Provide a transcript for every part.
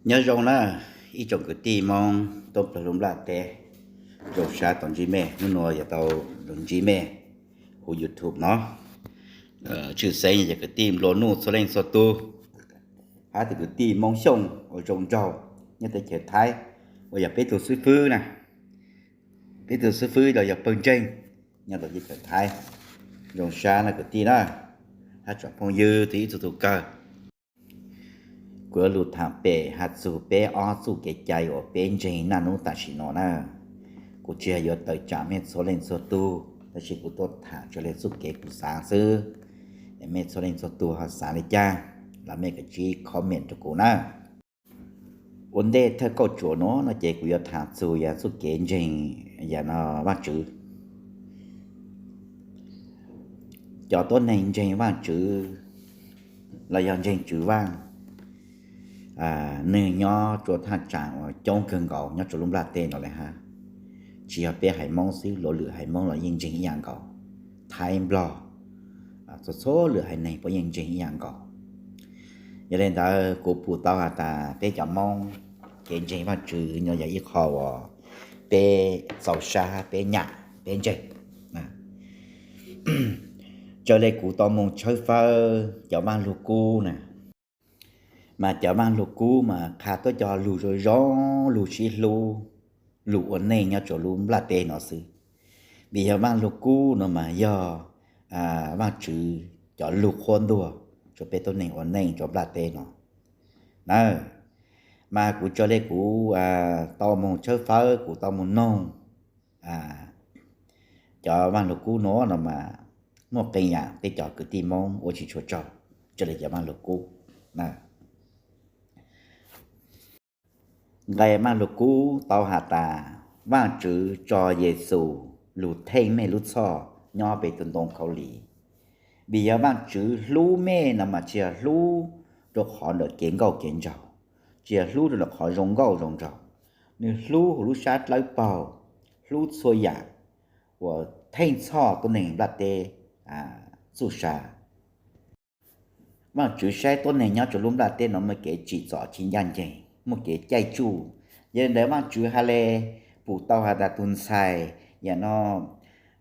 Nyob zoo na, ib tsoom kwv tij Hmoob thoob plaws lub nplaj teb, zoo sab tau ntsib mej, hnub nuav yog tau ntsib mej huv YouTube no. Tshwj xeeb yog kwv tij nplua nuj txhua leej txhua tug, hab tus kwv tij Hmoob Xyooj uas zoo nraug nyob teb chaws Thaib, uas yog peb tug xib fwb na, peb tug xib fwb los yog pawg ntseeg nyob teb chaws Thaib. Zoo sab na kwv tij na, hab tsoom phooj ywg tug ib txhia tug kawg. Kuv yuav lug thaam pem has txug peb ob txuj kev cai uas peb ntseeg naj nub tam sim no na. Kuv tsi yog yuav tawm tsaam mej txhua leej txhua tug, tab sis kuv tuaj thaam raws le txuj kev kuv xaav xwb. Mej txhua leej txhua tug ho xaav le caag los mej kav tsij comment rua kuv na. Ua ntej thawj kauj tsuam nuav no ces kuv yuav thaam txug yog txuj kev ntseeg yog no Vaajtswv. Cov tuab neeg ntseeg Vaajtswv los yog ntseeg Tswv Vaaj, nwg nyob rua thaaj tsaam uas coob kawg nkaus nyob rua lub nplaj teb no le hab. Tsi yog peb haiv Moob xwb, luas lwm haiv Moob los yeej ntseeg ib yaam nkaus. Thaib, Nplog, txhua txhua lwm haiv neeg puav yeej ntseeg ib yaam nkaus. Yog le ntawd kuv pum tau has tas peb cov Moob kev ntseeg Vaajtswv no yog ib qho uas peb txaus sab, peb nyam, peb ntseeg. Raws le kuv tau moog tshawb fawb cov vaaj lug kub na, mas cov vaaj lug kub mas qha tuab cov lug zoo zoo, lug sib hlub, lug ua neej nyob rua lub nplaj teb no xwb. Vim yog vaaj lug kub no mas yog Vaajtswv cov lug qhuab ntuas rua peb tuab neeg ua neej rua nplaj teb no na. Mas kuv raws le kuv tau moog tshawb fawb, kuv tau moog noog cov vaaj lug kub nuav no mas muaj qee yaam peb cov kwv tij Moob ua tsis tshua raug raws le cov vaaj lug kub. Nqe vaaj lug kub tau has tas Vaajtswv tso Yexus lug theej mej lub txhoj nyob pem tug ntoo khaub lig. Vim yog Vaajtswv hlub mej no mas tsi yog hlub rua qhov ntawm kev nkauj kev nraug, tsi yog hlub rua ntawm qhov zoo nkauj zoo nraug, nwg hlub huv lub sab dlawb paug, hlub txhua yaam uas theej txhoj tuab neeg nplaj teb txuj sa. Vaajtswv saib tuab neeg nyob rua lub nplaj teb no muaj kev tsim txom tsis ncaj nceeg, muaj kev caij tsuj. Yog le ntawd Vaajtswv ha le pum tau has tas tug ntxhais yam no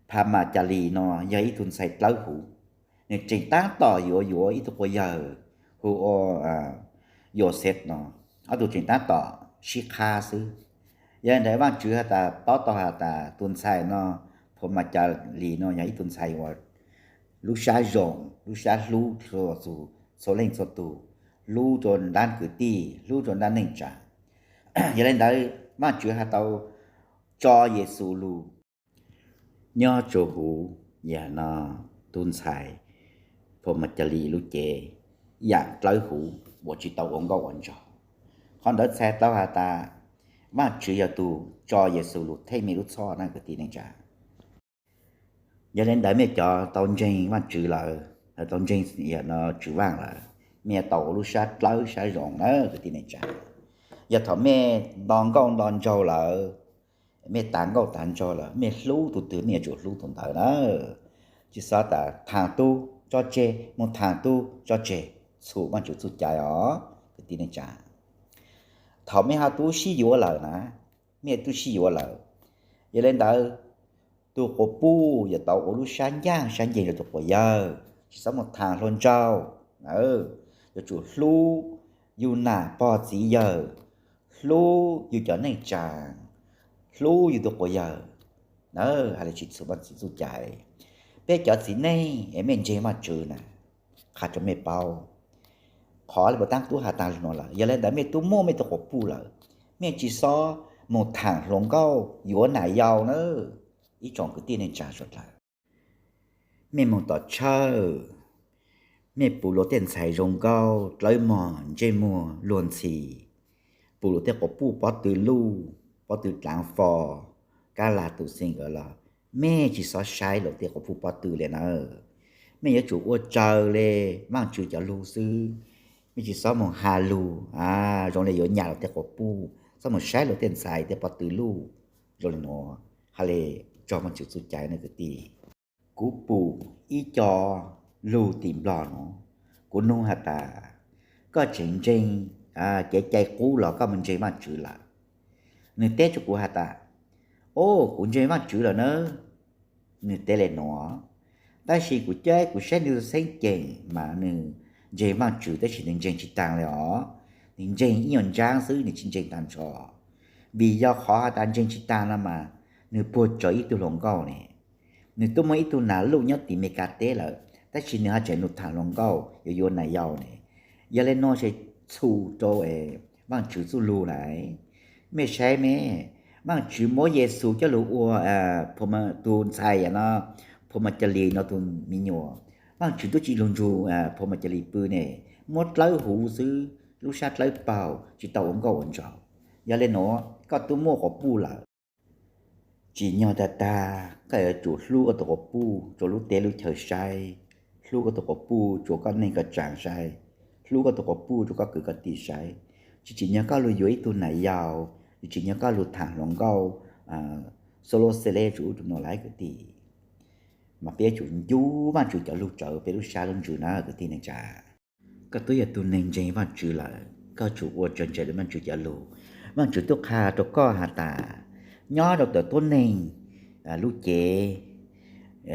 Phas Mas Cas Lis no yog ib tug ntxhais dlawb huv. Nwg tseem taab tom yuav yuav ib tug quas yawg hu ua Yauxej no, ob tug tseem taab tom sib qha xwb. Yog le ntawd Vaajtswv has tas, paub tau has tas tug ntxhais no, Phas Mas Cas Lis no yog ib tug ntxhais uas lub sab zoo, lub sab hlub txhua leej txhua tug, hlub rua ntab kwv tij, hlub rua ntab neej tsa. Yog le ntawd Vaajtswv has tau tso Yexus lug nyob rua huv yam no tug ntxhais Phas Mas Cas Lis lub cev, yam dlawb huv uas tsi tau ua nkauj ua nraug. Qhov ntawd txhais tau has tas Vaajtswv yog tug tso Yexus lug theej mej lub txhoj na kwv tij neej tsa. Yog le ntawd mej cov tau ntseeg Vaajtswv lawm, tau ntseeg yam no Tswv Vaaj lawm, mej yuav tau ua lub sab dlawb sab zoo na kwv tij neej tsa. Yog thaum mej nto nkauj nto nraug lawm, mej tas nkauj tas nraug lawm, mej hlub tug twg mej yuav tsum hlub tug ntawd na. Tsi xob tas thaam tug tso tseg moog thaam tug tso tseg, txhum Vaajtswv txuj cai os kwv tij neej tsa. Thaum mej ho tub sib yuav lawm na, mej tub sib yuav lawm, yog le ntawd tug quas puj yuav tau ua lub sab ncaaj sab nceeg rua tug quas yawg, tsi xob moog thaam hluas nraug. Yuav tsum hlub yug nam pog txiv yawg, hlub yug cov neej tsa, hlub yug tug quas yawg. Na, has le tsi txhum Vaajtswv txuj cai. Peb cov txiv neej es mej ntseeg Vaajtswv na, qha rua mej paub, qhov le puas taab tub has taag le nuav lawm, yog le ntawd mej tub muaj mej tug quas puj lawm, mej tsi xob moog thaam hluas nkauj yuav nam yau na. Ib tsoom kwv tij neej tsa suav dlawg, mej moog tom tshawj, mej pum luas tej ntxhais zoo nkauj dlawb mog ntsej muag luag ntxhi, pum luas tej quas puj pob tw luj, pob tw dlaav fo, kab lag tus xeem nkawd los, mej tsi xob saib luas tej quas puj pob tw le nawb. Mej yuav tsum ua raws le Vaajtswv cov lug xwb. Mej tsi xob moog has lug zoo le yuav nyam luas tej quas puj, xob moog saib luas tej ntxhais tej pob tw luj zoo le nuav. Has le tso Vaajtswv txuj cai na kwv tij. Kuv pum ib co lug tim Nplog nuav, kuv nug has tas, koj tseem ntseeg kev cai qub los koj mus ntseeg Vaajtswv lawm. Nws teb rua kuv has tas, o, kuv ntseeg Vaajtswv lawm na. Nws teb le nuav, tab sis kuv coj kuv saib nws txheeb ceem mas nws ntseeg Vaajtswv tab sis nws ntseeg tsi taag le os. Nws ntseeg ib nyuas ntsab xwb, nws tsi ntseeg taag nrho. Vim yog qhov has tas ntseeg tsi taag no mas nws puag tsawv ib tug hluas nkauj ne. Nws tub muaj ib tug nam luj nyob tim Meskas teb lawm, tab sis nws ho tseem lug thaam hluas nkauj yuav yuav nam yau ne. Yog le nuav se txhum rua Vaajtswv txuj lug lawm. Mej saib mej, Vaajtswv muab Yexus coj lug ua phua ma, tug ntxhais yam no, phua ma ca li no tug me nyuam. Vaajtswv tub tsi lug nrug phua ma ca li pw ne, muab dlawb huv xwb, lub sab dlawb paug, tsi tau ua nkauj ua nraug. Yog le nuav koj tub muaj quas puj lawm. Tsim nyog tag tag koj yuav tsum hlub koj tug quas puj rua lub teb lub chaw saib, hlub koj tug quas puj rua koj neej koj tsaa saib, hlub koj tug quas puj rua koj kwv koj tij saib. Tsi tsim nyog koj lug yuav ib tug nam yau, tsi tsim nyog koj lug thaam hluas nkauj, solo sele rua ub rua nuav lawm kwv tij. Mas peb yuav tsum ncu Vaajtswv cov lug tsawv peb lub sab lub ntsws na kwv tij neej tsa. Koj tub yog tug neeg ntseeg Vaajtswv lawm, koj tsum ua raws nraim le Vaajtswv cov lug. Vaajtswv tub qha rua koj has tas, nyob rua tawm tuab neeg lub cev,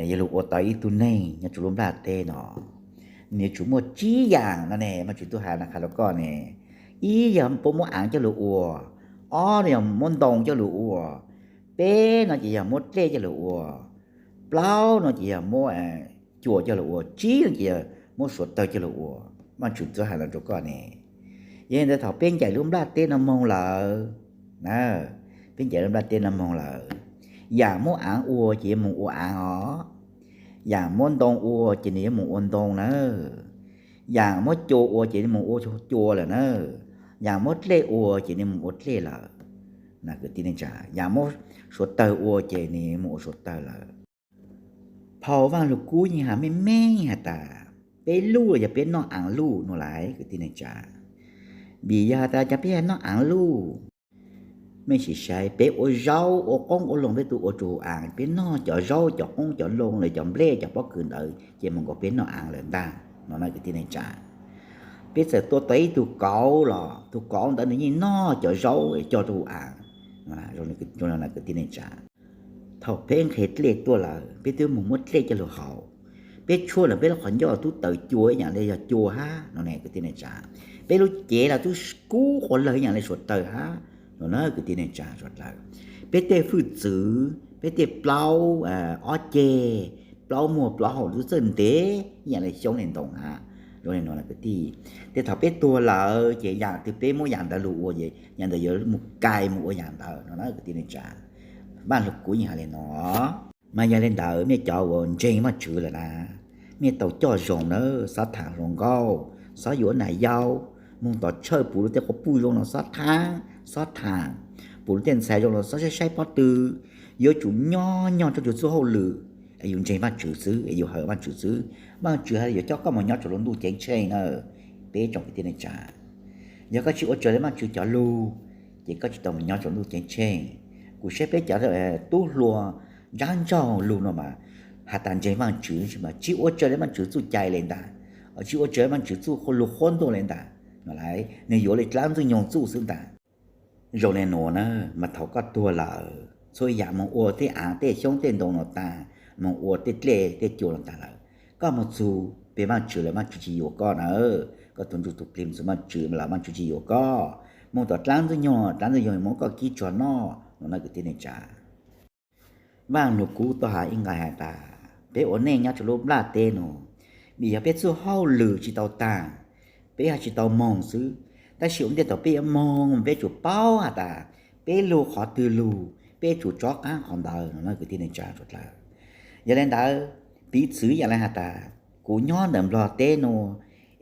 yog lug ua tau ib tug neeg nyob rua lub nplaj teb no, nws yuav tsum muaj tsib yaam no ne. Vaajtswv tub has no qha rua koj ne, ib yog puab muab aav coj lug ua, ob no yog muab ntoo coj lug ua, peb no ces yog muab dlej coj lug ua, plaub no ces yog muab cua coj lug ua, tsib no ces yog muab suav tawg coj lug ua. Vaajtswv tub has no rua koj ne. Yog li ntawd thaum peb ncaim lub nplaj teb no moog lawm, peb ncaim lub nplaj teb no moog lawm, yaam muab aav ua ces yuav moog ua aav os, yaam muab ntoo ua ces nws yuav moog ua ntoo na, yaam muab cua ua ces nws moog ua cua lawm na, yaam muab dlej ua ces nws moog ua dlej lawm. Kwv tij neej tsa, yaam muab suav tawg ua ces nws moog ua suav tawg lawm. Phau Vaaj Lug Kub yeej has meej meej has tas, peb luj los yog peb noj aav luj no lawm kwv tij neej tsa. Vim yog has tas cov peb yog noj aav luj, mej sim saib peb ua zaub ua qoob ua loo peb tub ua rua huv aav, peb noj cov zaub cov qoob cov loo los cov nplej cov pob kws ntawd ces moog nkaus peb noj aav lawm ntag no na kwv tij neej tsa. Peb txawm tua tau ib tug kauv los tug kauv ntawd nws yeej noj cov zaub coj rua huv aav no na kwv tij neej tsa. Thaum peb nqhes dlej tuaj lawm peb twb moog muab dlej coj lug haus, peb tshuaj los peb lub qhov ncauj tub tawm cua ib yaam le yog cua hab no ne kwv tij neej tsa, peb lub cev los tub kub quas lawg ib yaam le suav tawg hab no na kwv tij neej tsa suav dlawg. Peb tej hwj txwv, peb tej plaub ob ceg, plaub muag plaub hau tub txawj ntev ib yaam le xyoob le ntoo hab zoo le nuav kwv tij. Tej thaum peb tuag lawm ces yaam twg peb muab yaam ntawd lug ua ces yaam ntawd yuav moog kais moog ua yaam ntawd no na kwv tij neej tsa. Vaaj Lug Kub yeej has le nuav. Mas yog le ntawd mej cov uas ntseeg Vaajtswv lawm na, mej tau coj zoo na, xob thaam hluas nkauj, xob yuav nam yau, moog tom tshawj pum lub tej quas puj zoo los xob thaam, xob thaam, pum lub tej ntxhais zoo los xob saib saib pob tw. Yuav tsum nyob nyob rua yug txuj hauj lwm, yug ntseeg Vaajtswv xwb, yug hawm Vaajtswv xwb, Vaajtswv yuav coj koj moog nyob rua lub ntuj ceeb tsheej na. Peb tsoom kwv tij neej tsa, yog koj tsis ua raws le Vaajtswv cov lug, ces koj tsis tau moog nyob rua lub ntuj ceeb tsheej. Kuv saib peb cov tub hluas ntsab ntsaug lug no mas has tas ntseeg Vaajtswv tab sis mas tsis ua raws le Vaajtswv txuj cai le ntag, tsis ua raws le Vaajtswv txuj lug qhuab ntuas le ntag no lawm, nwg yuav le dlaab ntxwg nyoog txuj xwb ntag. Zoo le nuav na, mas thaum koj tuag lawm, txhua yaam moog ua tej aav tej xyoob tej ntoo no taag, moog ua tej dlej tej cua no taag lawm, koj moog txug peg Vaajtswv lawm Vaajtswv tsis yuav koj na. Koj tug ntsuj tug plig moog txug Vaajtswv lawm Vaajtswv tsis yuav koj, moog tom dlaab ntxwg nyoog, dlaab ntxwg nyoog muab koj kib tsuag noj no na kwv tij neej tsa. Vaaj Lug Kub tau has ib nqai has tas, peb ua neej nyob rua lub nplaj teb nuav, vim yog peb txuj hauj lwm tsis tau taag, peb ho tsis tau moog xwb. Tab sis ua ntej thaum peb yuav moog peb tsum paub has tas peb lug qhov twg lug, peb tsum rov qaab qhov ntawd no na kwv tij neej tsa suav dlawg. Yog le ntawd, piv txwv yaam le has tas, kuv nyob ntawm Nplog teb nuav,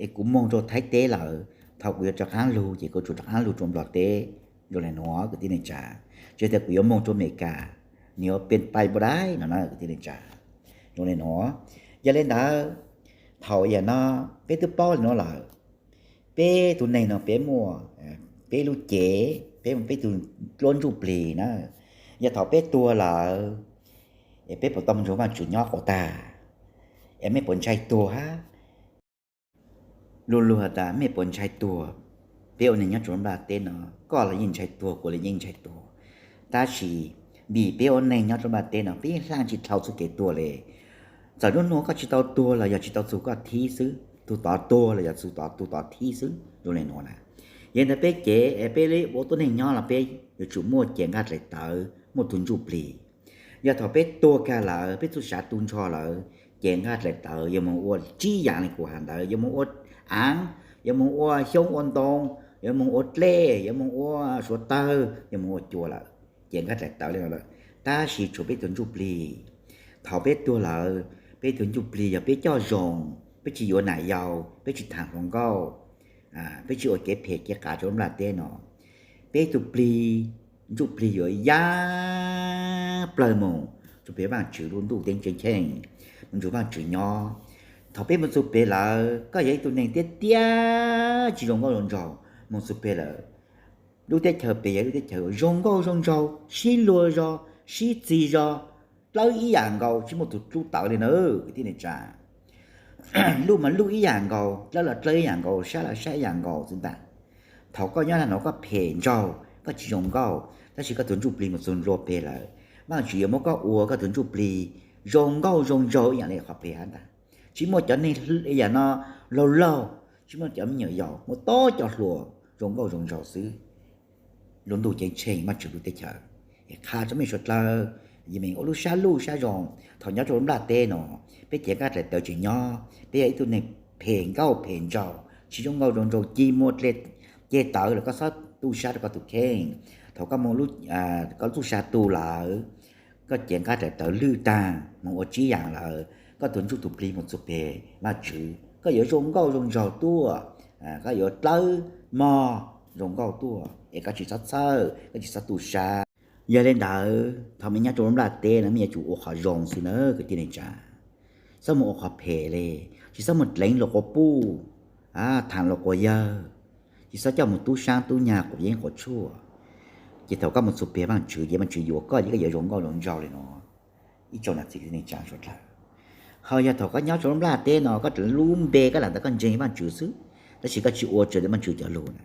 es kuv moog rua Thaib teb lawm, thaum kuv yuav rov qaab lug ces kuv tsum rov qaab lug rua Nplog teb. Zoo le nuav kwv tij neej tsa, tsis tas kuv yuav moog rua Amelikas, nwg yuav peb pais npaum dlaab no na kwv tij neej tsa. Zoo le nuav, yog le ntawd, thaum yaam no peb twb paub le nuav lawm, peb tug neeg no peb muaj peb lub cev, peb muaj peb tug dlaab ntsuj plig na. Yog thaum peb tuag lawm, es peb puas tau moog nrug Vaajtswv nyob quas tag? Es mej puas ntshai tuag hab? Luag lug has tas mej puas ntshai tuag? Peb ua neeg nyob rau nplaj teb no, koj los yeej ntshai tuag, kuv los yeej ntshai tuag, tab sis vim peb ua neeg nyob rau nplaj teb no peb yeej hla tsis dhau txoj kev tuag li. Txawm hnub no koj tsis tau tuag los yog tsis tau txug koj thib xwb, tus tod tuag los yog txug tod, tus tod thib xwb zoo li no na. Yog li ntawd peb cev es peb ua tuab neeg nyob los peb yuav tsum muaj cev nqaj dlaim tawv, muaj tus ntsuj plig. Yog thaum peb tuag kag lawm, peb txuj sa tu nrho lawm, cev nqaj dlaim tawv yuav moog ua tsib yaam li kuv has ntawd, yuav moog ua aav, yuav moog ua xyoob ua ntoo, yuav moog ua dlej, yuav moog ua suav tawg, yuav moog ua cua lawm, cev nqaj dlaim tawv li no lawm. Tab sis tshuav peb tus ntsuj plig. Thaum peb tuag lawm, peb tus ntsuj plig yog peb coj zoo, peb tsis yuav nam yau, peb tsis thaam hluas nkauj, peb tsis ua kev phem kev qas rau nplaj teb no, peb tus plig, ntsuj plig yuav ya plawg moog rua peg Vaajtswv lub ntuj ceeb tsheej, moog nrug Vaajtswv nyob. Thaum peb moog txug peg lawm, koj yog ib tug neeg tiab tiab tsis zoo nkauj zoo nraug, moog txug peg lawm, lub teb chaws peg yog lub teb chaws zoo nkauj zoo nraug, sib luag zog, sib txig zog, dlawb ib yaam nkaus, tsis muaj tug dlub tawv li na kwv tij neej tsa. Luj mas luj ib yaam nkaus, dlawb los dlawb ib yaam nkaus, sab los sab ib yaam nkaus xwb ntag. Thaum koj nyob lag no koj phem nraug, koj tsis zoo nkauj, tab sis koj tug ntsuj plig moog txug nplua peg lawm, Vaajtswv yuav muab koj ua koj tug ntsuj plig zoo nkauj zoo nraug ib yaam li qhov peg hab ntag. Tsis muaj cov neeg yam no laug laug, tsis muaj cov me nyuam yaus, muaj tub cov hluas zoo nkauj zoo nraug xwb. Lub ntuj ceeb tsheej, Vaajtswv lub teb chaws, qha rua mej suav dlawg, yog mej ua lub sab luj sab zoo. Thaum nyob rau lub nplaj teb no, peb cev nqaj dlaim tawv tseem nyob, peb yog ib tug neeg phem nkauj phem nraug, tsis zoo nkauj zoo nraug, ci muag dlej ceg tawv los koj xob tu sab rau koj tus kheej. Thaum koj moog, koj txuj sa tu lawm, koj cev nqaj dlaim tawv lwj taag moog ua tsib yaam lawm, koj tug ntsuj tug plig moog txug peg Vaajtswv, koj yuav zoo nkauj zoo nraug tuaj, koj yuav dlawb mog zoo nkauj tuaj es koj tsis txhob txhawj, koj tsis txhob tu sab. Yog li ntawd thaum mej nyob rau lub nplaj teb no mej yuav tsum ua qhov zoo xwb na kwv tij neej tsa. Txhob moog ua qhov phem li, tsis txhob moog dleev luas quas puj, thaam luas quas yawg, tsis txhob coj moog tub saab tub nyag quas yeeb quas tshuaj. Ces thaum koj moog txug peg Vaajtswv ces Vaajtswv yuav koj ces koj yuav zoo nkauj zoo nraug li no. Ib tsoom nam txiv kwv tij neej tsa suav dlawg, ho yog thaum koj nyob rau lub nplaj teb no koj lub npe koj lam ntawd koj ntseeg Vaajtswv xwb, tab sis koj tsis ua raws li Vaajtswv cov lug na,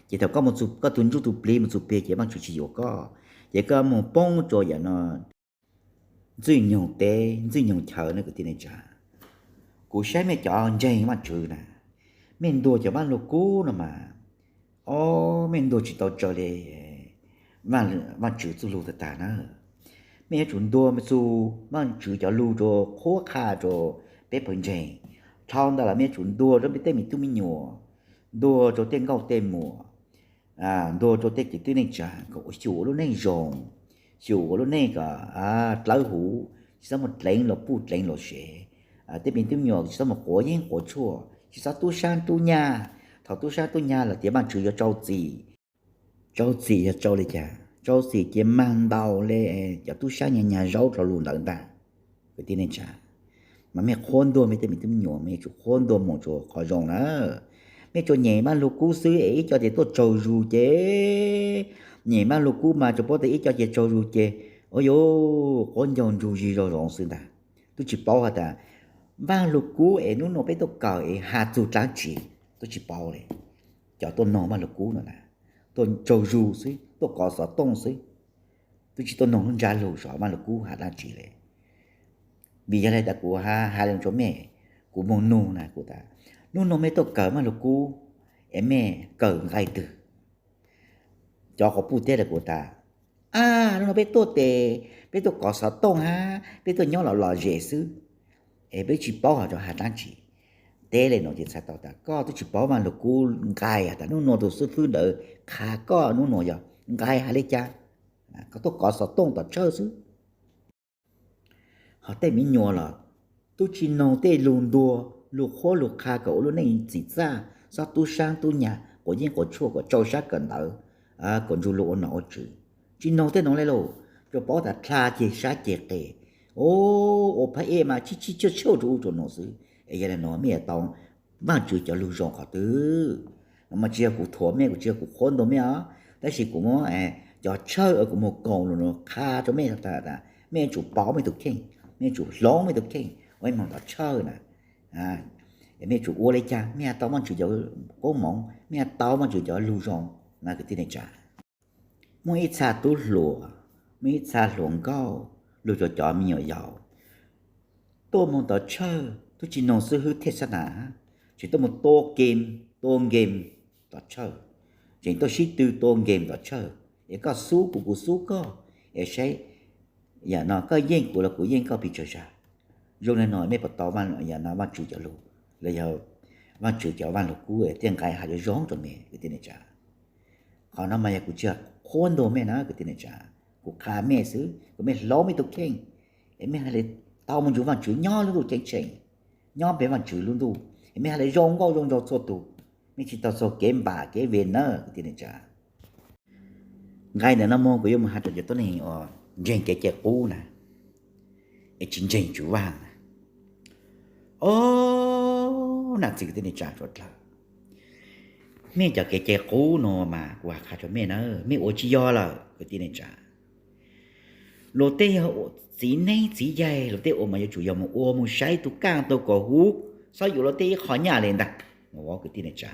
ces thaum koj moog txug, koj tug ntsuj tug plig moog txug peg ces Vaajtswv tsis yuav koj, ces koj moog poob rua yam no ntxwg nyoog teb ntxwg nyoog chaw na kwv tij neej tsa. Kuv saib mej cov ntseeg Vaajtswv na, mej ntuas cov Vaaj Lug Kub no mas, o, mej ntuas tsis tau raws li Vaajtswv txuj lug tag tag na. Mej yuav tsum ntuas txug Vaajtswv cov lug rua qhuab qha rua peb pawg ntseeg. Dhau ntawd los mej yuav tsum ntuas rua peb tej me tub me nyuam, ntuas rua tej nkauj tej muam, ntuas rua tej kwv tij neej tsa kom xyum ua lub neej zoo, xyum ua lub neej kom dlawb huv, tsis txhob muaj dleev luas puj dleev luas sev. Tej me tub me nyuam tsis txhob mus quav yeeb quav tshuaj, tsis txhob tub saab tub nyag. Thaum tub saab tub nyag lawm tias Vaajtswv yuav rau txim. Rau txim yog rau li cas? Rau txim ces mag ntaus li cov tub saab nyag nyag zaub dlhau lug ntawd ntag. Kwv tij neej tsa, mas mej qhuab ntuas mej tej me tub me nyuam, mej yuav tsum qhuab ntuas mus rua qhov zoo na. Mej tsuas nyem Vaaj Lug Kub xwb es ib co ces tuaj tsaug zug ces, nyem Vaaj Lug Kub mas tsuas paub tas ib co ces tsaug zug ces, o yuv, quab ncaug nrug zig zog zoov xwb ntag. Twb tsis paub has tas Vaaj Lug Kub es nub nua peb tuaj kawm es has txug dlaab tsi, twb tsis paub li. Cov tuaj noog Vaaj Lug Kub no na, tuaj tsaug zug xwb, tuaj kov xov tooj xwb, twb tsis tuaj noog lub ntsab lug saib Vaaj Lug Kub has dlaab tsi li. Vim yog li tas kuv has li no rua mej, kuv moog nug na kuv tas, nub nua mej tuaj kawm Vaaj Lug Kub es mej kawm nqai twg? Cov quas puj teb rua kuv tas, a, nub nua peb tuaj tes, peb tuaj kov xov tooj hab peb tuaj nyob lom lom zem xwb, es peb tsis paub has tas has dlaab tsi. Teb li no ces txhais tau tas koj twb tsis paub Vaaj Lug Kub nqai has tas nub nua tus xib fwb ntawd qha koj nub nua yog nqai has li cas. Koj tuaj kov xov tooj tom tshawj xwb. Ho tej me nyuam los twb tsis noog tej lug ntuas lug qhuab lug qha kom ua lub neej txim txaj, txhob tub saab tub nyag quav yeeb quav tshuaj kom tsau sab kawm ntawv, kom nrug luag ua nom ua tswv. Tsis noog tej nuav le lauj, tsuas paub tas dlha ceg sab ceg qe, ua phab ej mas tsis tsis tshaj rua ub rua nuav xwb. Es yog le nuav mej yuav tau Vaajtswv cov lug zoo qhov twg? Mas tsis yog kuv thuam mej, kuv tsis yog kuv qhuab ntuas mej os, tab sis kuv muab cov tshawj kuv moog koom lug nuav qha rua mej tas mej yuav tsum paub mej tus kheej, mej yuav tsum hloov mej tus kheej ua ib moog tom tshawj na. Es mej yuav tsum ua li cas mej thiaj tau Vaajtswv cov koob moov, mej thiaj tau Vaajtswv cov lug zoo na kwv tij neej tsa. Muaj ib txha tub hluas, muaj ib txha hluas nkauj, lug rua cov me nyuam yaus tuaj moog tom tshawj, tub tsi noog xib hwb thej xab nas, tseem tuaj moog tua game, tua game tom tshawj, tseem tuaj sib tw tua game tom tshawj, es koj xub kuv, kuv xub koj, es saib yam no koj yeej kuv los kuv yeej koj pes tsawg zag. Zoo le nuav mej puas tau yam no Vaajtswv cov lug, los yog Vaajtswv cov vaaj lug kub thiaj nqai has zoo zoo rua mej kwv tij neej tsa. Qhov no mas yog kuv tsi qhuab ntuas mej na kwv tij neej tsa, kuv qha mej xwb kom mej hloov mej tug kheej, es mej haj le tau moog nrug Vaajtswv nyob lub ntuj ceeb tsheej, nyob pem Vaajtswv lub ntuj, es mej haj le zoo nkauj zoo nraug txhua tug, mej tsi tau txug kev npam kev ve na kwv tij neej tsa. Nqai ntawm no moog kuv yuav moog has rua cov tuab neeg uas ntseeg kev cai qub na, es tsi ntseeg Tswv Vaaj na. O, nam txiv kwv tij neej tsa suav dlawg, mej cov kev cai qub nuav mas kuv has qha rua mej na, mej ua tsi yog lawm kwv tij neej tsa. Luag tej yog txiv neeb txiv yaig, luag tej ua mas yuav tsum yog moog ua moog saib tug kaaj tug kom huv, xob yuav luag tej ib qho nyaj le ntag. Kwv tij neej tsa,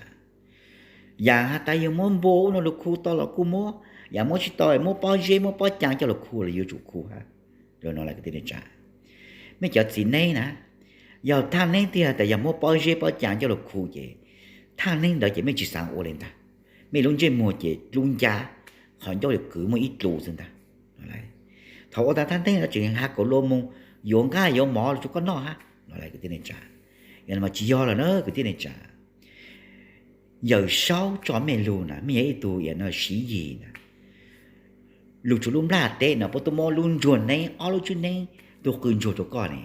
yam has tas yug muab npua ub nuav lug khu tau los kuj muab, yam muab tsi tau muab pob zeb muab pob caa coj lug khu los yuav tsum khu hab. Kwv tij neej tsa, mej cov txiv neeb na, yog thaj neeb twg has tas yog muab pob zeb pob caa coj lug khu ces thaj neeb ntawd ces mej tsi xaav ua le ntag. Mej lub ntsej muag ces dlub ncab, qhov ncauj kwv muaj ib dlus xwb ntag. Thaum ua tas thaj neeb no tseem has kom luag moog yuav nqaj yuav mov rua koj noj hab. Kwv tij neej tsa, yog no mas tsi yog lawm na kwv tij neej tsa. Yawm Saub tso mej lug na, mej yog ib tug yam no siv yig na, lug tsua lub nplaj teb no puab tuaj muab lub ntsuag neeb ob lub tswb neeb tug qw ntsuag rua koj ne,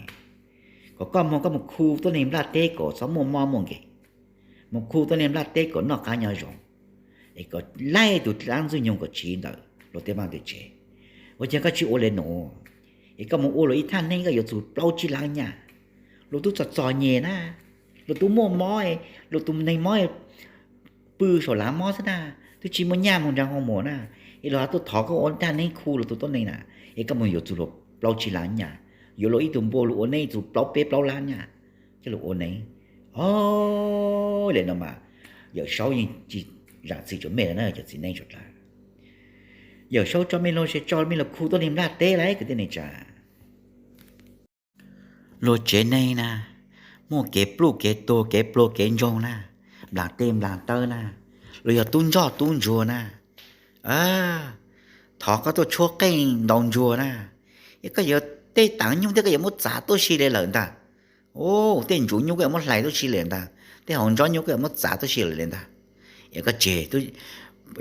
kom koj moog koj moog khu tuab neeg nplaj teb kom xob muaj mob muaj nkeeg, moog khu tuab neeg nplaj teb kom noj qab nyob zoo, es kom laij tug dlaab ntxwg nyoog kom tsiv ntawm luag tej vaaj tej tsev. Ua caag koj tsi ua le nuav, es koj moog ua luag ib thaj neeb koj yuav txug plaub tsib laab nyaj. Luag tub txom txom nyem na, luag tub muaj mob, luag tug neeg mob pw saum laav mob xwb na, tub tsi muaj nyaj moog nraag hoo muas na, es luag has tuaj thov koj ua thaj neeb khu luag tug tuab neeg na, es koj moog yuav txug luag plaub tsib laab nyaj, yuav luag ib tug npua luag ua neeb txug plaub peb plaub laab nyaj, coj lug ua neeb. O, le no mas Yawm Saub yeej tsi zaam txim rua mej lawm na cov txiv neeb suav dlawg. Yawm Saub tso mej lug, tso mej lug khu tuab neeg nplaj teb lawm kwv tij neej tsa. Luag tsev neeg na, muaj kev pluj kev tuag kev pluag kev ntsoog na, nplaag teb nplaag tawb na, luag yog tub ntsoj tub ntsuag na, thov koj tuaj tshuab qeej ntaus ntsuag na, es koj yuav tej taav nyuj tej koj yuav muab txav tuab si le lawm ntag. Tej ntsuv nyuj koj yuav muab hlais tuab si le ntag, tej hauv ntsob nyuj koj yuav muab txav tuab si lawm le ntag. Es koj tseg,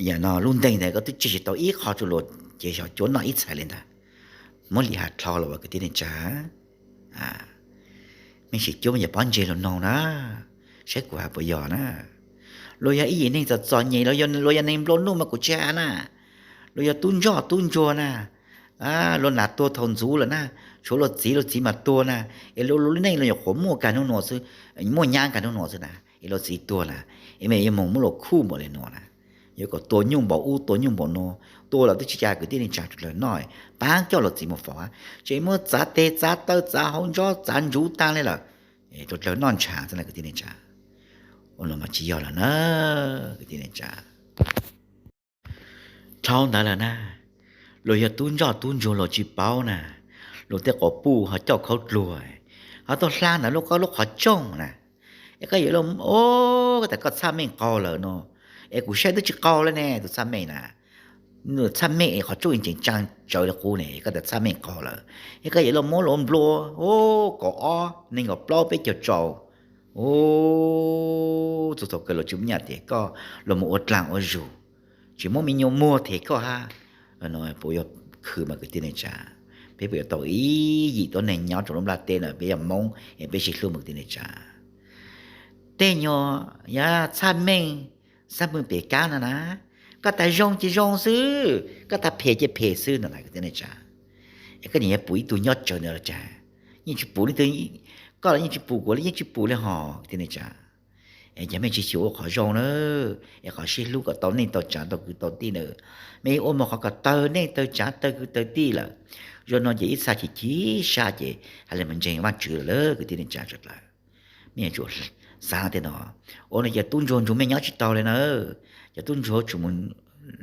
yam no lub nteeg ntawd koj twb tseg tsis tau ib qho rua luag, ces xyov cuab noj ib txhais le ntag. Muab lim has dlhau los as kwv tij neej tsa. Mej sim cuab mej yuav pob ntseg lug noog na, saib kuv has puas yog na. Luag yog ib yim neeg txom txom nyem, luag yog neeg nplua nuj mas kuv tsis has na. Luag yog tub ntsoj tub ntsuag na, luag nam tuag thaum ntxuv lawm na, tshuav luag txiv luag txiv mas tuag na, es luag lub neej luag nyuam qhuav muaj kag hnub nua xwb, muaj nyab kag hnub nua xwb na, es luag txiv tuag na, es mej yuav moog muab luag khuj npaum le nuav na, yuav kom tua nyuj npaum ub tua nyuj npaum nuav, tua los twb tsis ca kwv tij neej tsa rua dlawg noj, paab coj luag txiv mus faus, tseem muab txav tes txav taw txav hauv ntsob txav ntsuv taag le lawm, rua dlawg noj ntshav xwb na kwv tij neej tsa. Ua no mas tsis yog lawm na kwv tij neej tsa. Dlhau ntawd lawm na, luag yog tub ntsoj tub ntsuag luag tsis paub na, luag tej quas puj ho coj khaub dluag, ho tuaj hlab ntawd lub qhov tsooj na, es koj yuav, o, koj tas koj txhaj meej qaug lawm no, es kuv saib twb tsis qaug le ne tus txhaj meej na, txhaj meej es qhov tsooj tseem tsaa tsawv le qub ne, koj tas txhaj meej qaug lawm, es koj yuav luag muab luag nplua, o, kaum ob neeg kaum plaub peb caug tsaus, o, txug thaum kawg luag tsis muaj nyaj tias koj luag mus ua dlaag ua zug, tsis muab me nyuam muag them koj hab. No puas yog khwv mas kwv tij neej tsa? Peb puas yuav tau ib yim tuab neeg nyob rua lub nplaj teb na, peb yog Moob es peb sib hlub mas kwv tij neej tsa? Tej nyuag yog txhaj meej, xab pwg pem kab no na, koj tas zoo ces zoo xwb, koj tas phem ces phem xwb no na kwv tij neej tsa. Es koj niam yuav pum ib tug nyob tsawv ntawd los cas? Yeej tsis pum leej twg, koj los yeej tsis pum, kuv los yeej tsis pum li hos kwv tij neej tsa. Es cov mej tsis xyuam ua qhov zoo na, es qhov sib hlub kom tau neej tau tsav tau kwv tau tij na, mej ua moog qhov kom tawg neej tawg tsav tawg kwv tawg tij lawm. Zoo no ces ib txha chim chim sab ces hab le mas ntseeg Vaajtswv lawm lawm kwv tij neej tsa suav dlawg. Mej yuav tsum Xav tias no, ua no ces tub ntsuag nrug mej nyob tsis taug le na, cov tub ntsuag tsum mus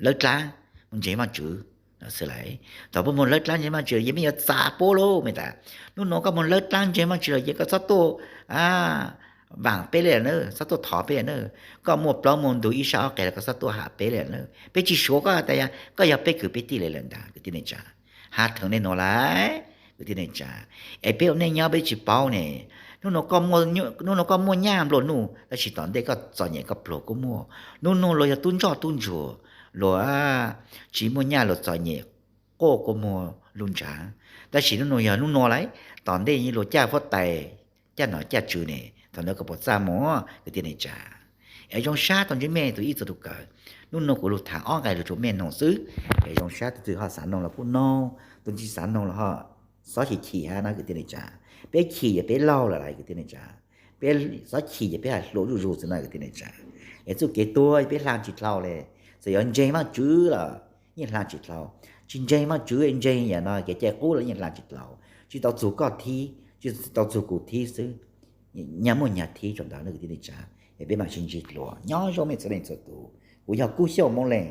lawb dlaab, mus ntseeg Vaajtswv xwb lawm. Thaum puab mus lawb dlaab ntseeg Vaajtswv, yog mej yuav txav puab lauj, mej tas, nub nua koj mus lawb dlaab ntseeg Vaajtswv lawm ces koj txhob tuaj vaam peb le na, txhob tuaj thov peb le na. Koj muaj plaub muaj ntug ib sab ob qe los koj txhob tuaj has peb le na. Peb tsis suav koj tas koj yog peb kwv peb tij le lawm ntag kwv tij neej tsa. Has theem le nuav lawm kwv tij neej tsa, es peb ua neej nyob peb tsis paub ne. Nub nua koj muaj nyaj nplua nuj, tab sis tom ntej koj txom nyem koj pluag kuj muaj. Nub nua luag yog tub ntsoj tub ntsuag, luag tsis muaj nyaj luag txom nyem quaj kua muag lug ntshav, tab sis nub nua yog nub nua lawm, tom ntej luag caj huab tais, caj nom caj tswv ne, thaum ntawd koj puas txaj muag kwv tij neej tsa? Es zoo sab tau ntsib mej txhua ib txhia tug kawm. Nub nua kuv lug tham ob nqe lug rua mej noog xwb, es zoo sab tug twg ho xav noog los kuj noog, tug tsis xav noog los ho xob chim chim hab na kwv tij neej tsa. Peb chim yog peb laug lawm lauj kwv tij neej tsa, peb xob chim yog peb has hlua zuj zus xwb na kwv tij neej tsa. Es txuj kev tuag peb hla tsis dlhau le, txawm yuav ntseeg Vaajtswv los yeej hla tsis dlhau. Tsis ntseeg Vaajtswv, ntseeg yam no kev cai qub los yeej hla tsis dlhau. Tsis tau txug koj thib, tsis tau txug kuv thib xwb, nyag muaj nyag thib rua ntawd kwv tij neej tsa. Es peb mam sib ntsib dlua, nyob zoo mej txhua leej txhua tus. Kuv yog Kub Xyooj Moob Leej.